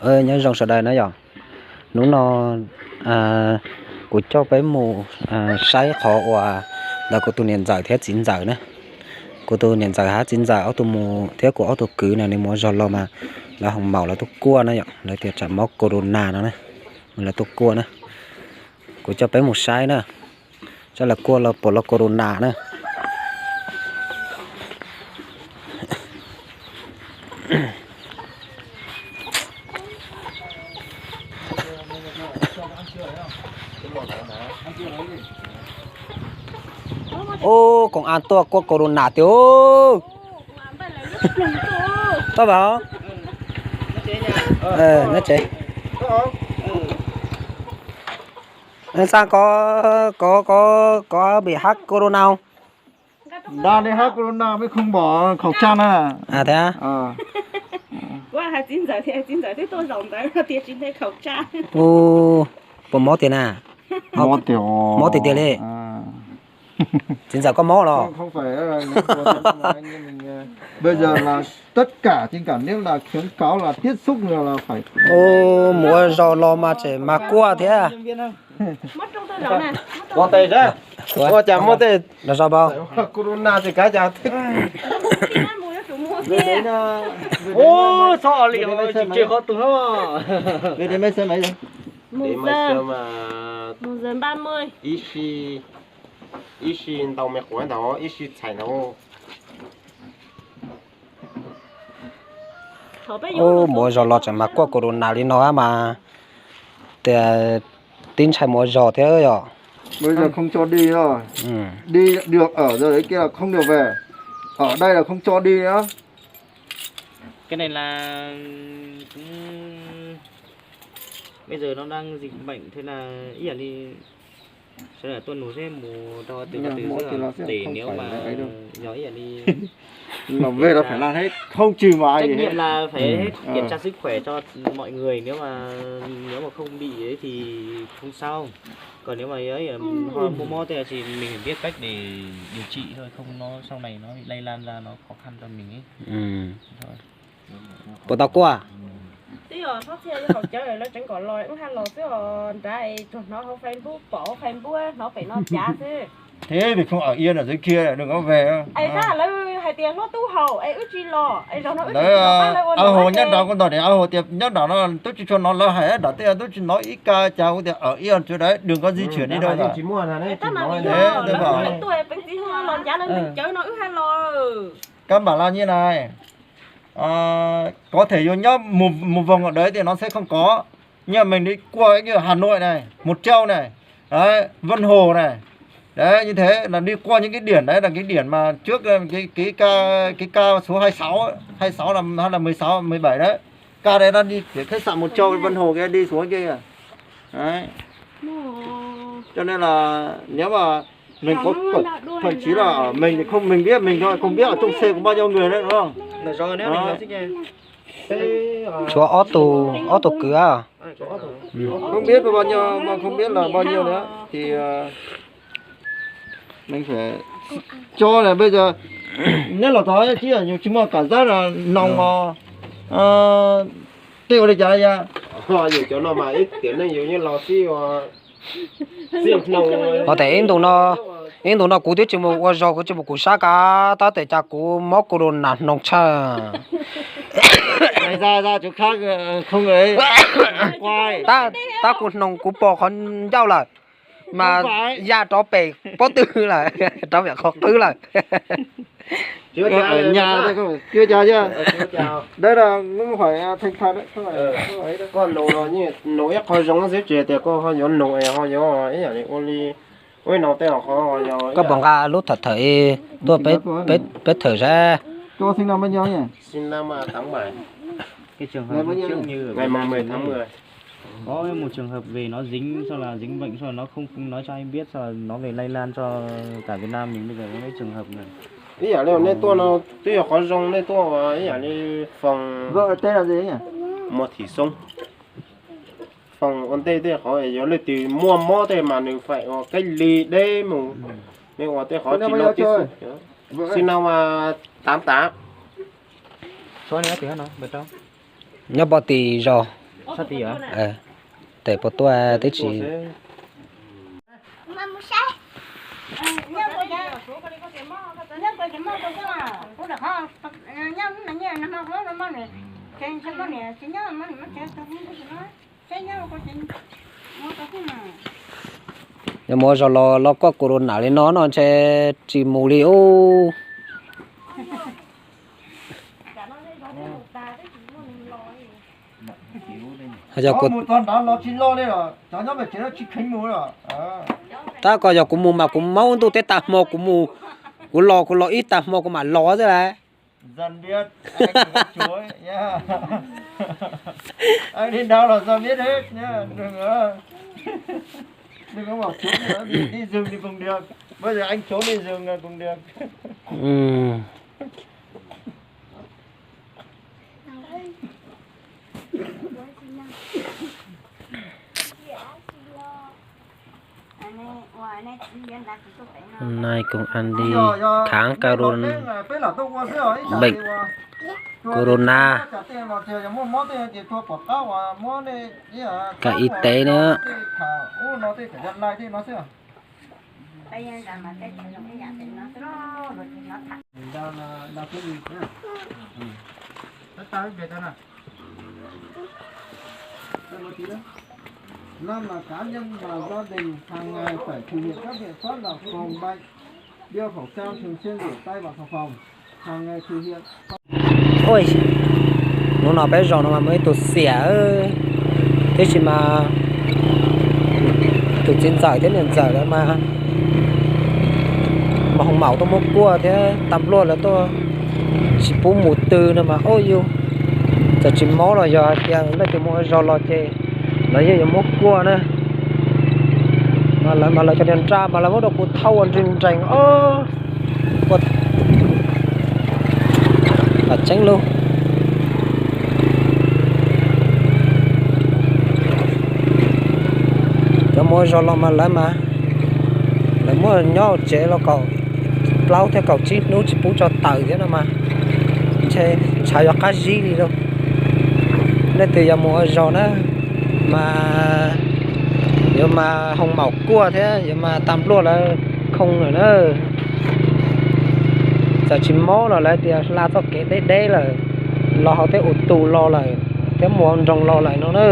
Nyob zoo sawv daws na yom. Hnub no kuv coj peb mus saib qhov uas ntawm kuv tus niam ntxawm thiab txiv ntxawm na. Kuv tus niam ntxawm hab txiv ntxawm ob tug mus thiab kuv ob tug kwv na, nws mus ua zog los mas lawv ho maum lawv tuaj kuaj na yom, lawv tias tsam mob corona no na, lawv tuaj kuaj na. Kuv coj peb mus saib na, saib lawv kuaj los puas los corona na. Ub, koom a tuaj kuaj corona tiag. Tau vas, nyob tsev. Xaa kov, kov, kov, kov bị hắc corona không? Đa đi hắc corona mới không bỏ khẩu trang à. À thế á? Ua, puas mob tiag na? Mob tiag tiag li. Txiv ntxawm koj mob los? Bây giờ là tất cả trên cả nước là khuyến cáo là tiếp xúc là phải. Mus ua zog los mas tseem mas kuaj thiab. Ua cas muaj tej corona ces kav cas. Ua, txhob li, tsis qhov tus no. Ib si, ib si ntau me quav ntawd, ib si txhais ntawd. Ub, mus ua zog los tseem mas kuaj corona li no mas, tias tib ntshai mus ua zog thiab yom. Bây giờ không cho đi rồi. Đi được ở rồi đấy kia là không được về. Ở đây là không cho đi nữa. Cái này là cũng, bây giờ nó đang dịch bệnh thế là ib yam li sawv daws tuaj nug seb mus rau twg rau twg xwb, để nếu mà yog ib yam li làm việc là phải làm hết, không trừ mà ai gì hết. Trách nhiệm là phải kiểm tra sức khỏe cho mọi người, nếu mà, nếu mà không bị ấy thì không sao. Còn nếu mà ho mob mob thế thì mình phải biết cách để điều trị thôi, không nó sau này nó bị lây lan ra nó khó khăn cho mình ấy. Thôi. Puas tau kuaj? Twb yog txhob txhia yog haus cawv lawv tseev kom los wb haj los xwb os, nrad tsuas hnov hauv Facebook, pom hauv Facebook hnov pem no cav xwb. Thế thì không ở yên ở dưới kia, đừng có về. Es tab lawv hais tias hlob tub haus es wb tsis los, es zaum no wb tsis los pab lawv ua. Ao Hùng nyob nrad, kuv ntawm niam Ao Hùng tias nyob nrad no twb tsis tshua hnov lawv hais nrad, twb twb hnov ib ka cas kuv tias ở yên chỗ đấy, đừng có di chuyển đi đâu cả. Tab mas nws yog lawv tuaj peev txiv hlob los ncav lawv ntees cawv no wb haj los. Căn bản là như này, có thể vô nhớ một, một vòng ở đấy thì nó sẽ không có. Nhưng mà mình đi qua như Hà Nội này, Mộc Châu này, đấy, Vân Hồ này. Đấy, như thế là đi qua những cái điểm đấy là cái điểm mà trước, ờ, cái, cái ca, cái ca số hai sáu ấy, hai sáu là, hay là mười sáu, mười bảy đấy. Ca đấy nó đi cái khách sạn Mộc Châu Vân Hồ kia đi xuống kia kìa. Đấy. Cho nên là nếu mà mình có, thậm chí là ở mình thì không, mình biết mình thôi, không biết ở trong xe có bao nhiêu người đấy, đúng không? Đó. Tshuav ob tug, ob tug kwv. Không biết bao nhiêu, mà không biết là bao nhiêu nữa thì, ờ, mình phải cho là bây giờ neb los tod tsis yog yus tsis muaj cảm giác là nồng mà, ờ, tej ua li cas ya. Yus cov no mas ib tiam neej yus yeej los txij Ho tes ib ntus no, ib ntus no kuv twb tsis mus ua zog, kuv tsis mus kuv sab kav tab tes cas kuv mob corona hnoos tshaj. Tab kuv hnoos kuv pom qhov ncauj lawm, mas ya rov pem pob tw lawm, rov pem qhov qwb lawm. Koj nug no nug ib qho zoo xwb, tsis tias koj ho yuav nug es ho yuav ib yam li ua li ua no tej qhov. Koj puas nqa lub thawm thawm tuaj peb thawm saib. Có một trường hợp về nó dính, sau là dính bệnh, sau là nó không nói cho ai biết, sau là nó về lây lan cho cả Việt Nam mình bây giờ có mấy trường hợp này. Ib yam li nej tuaj no twb yog qhov zoo, nej tuaj ua ib yam li phòng, mua thịt sống, phòng ua ntej tej qhov, yog leej twg muaj mob tej mas nws phải ua cách ly deb mus, nej ua tej qhov tsis no tib xu. Sinh năm tám tám. Nyob Pov Tis zos. Tes puas tuaj twb tsis. Yog mus ua zog los los kuaj corona li no no ntshe tsis mus li ub. Tab koj yog kuv mus mas kuv maub ntuj teb tag hmo kuv mus, kuv los kuv los ib tag hmo kuv mam los xwb las. Hôm nay công an đi khám corona, bệnh corona, cả y tế nữa. Năm mà cá nhân và gia đình hàng ngày phải thực hiện các biện pháp là phòng bệnh, đeo khẩu trang, thường xuyên rửa tay và xà phòng, hàng ngày thực hiện. Hnub no peb zos no mas muaj ib tug xiam, tiam sis mas tus txiv ntxawm thiab niam ntxawm lawv mas, mas hoos maum tuaj muab kuaj thiab tas npluaj lawv tuaj tsis pub mus twg no mas ub yus txawm tsis mob los yog hais tias leej twg mus ua zog los ces lawv yeej yuav muab kuaj na. Mas lawv mas lawv cov niag nra mas lawv muab rau kuv thauj ua nrees nrees os. Tseeb lub, cov mus ua zog los mas lawv mas lawv muab nyob tsev los kaum plaub thiab kaum tsib hnub tsis pub tso tawm thiab no mas ntshe tshav yuav qab zib li lauj. Leej twg yog mus ua zog na mas yuav mas hoos maum kuaj thiab yuav mas tas npluaj lawv khoo lawm na. Txawm tsis mob los lawv tias hla txoj kev deb deb lawm, los hauv tej ua tus los lawm thiab mus ua nroog los lawm no na.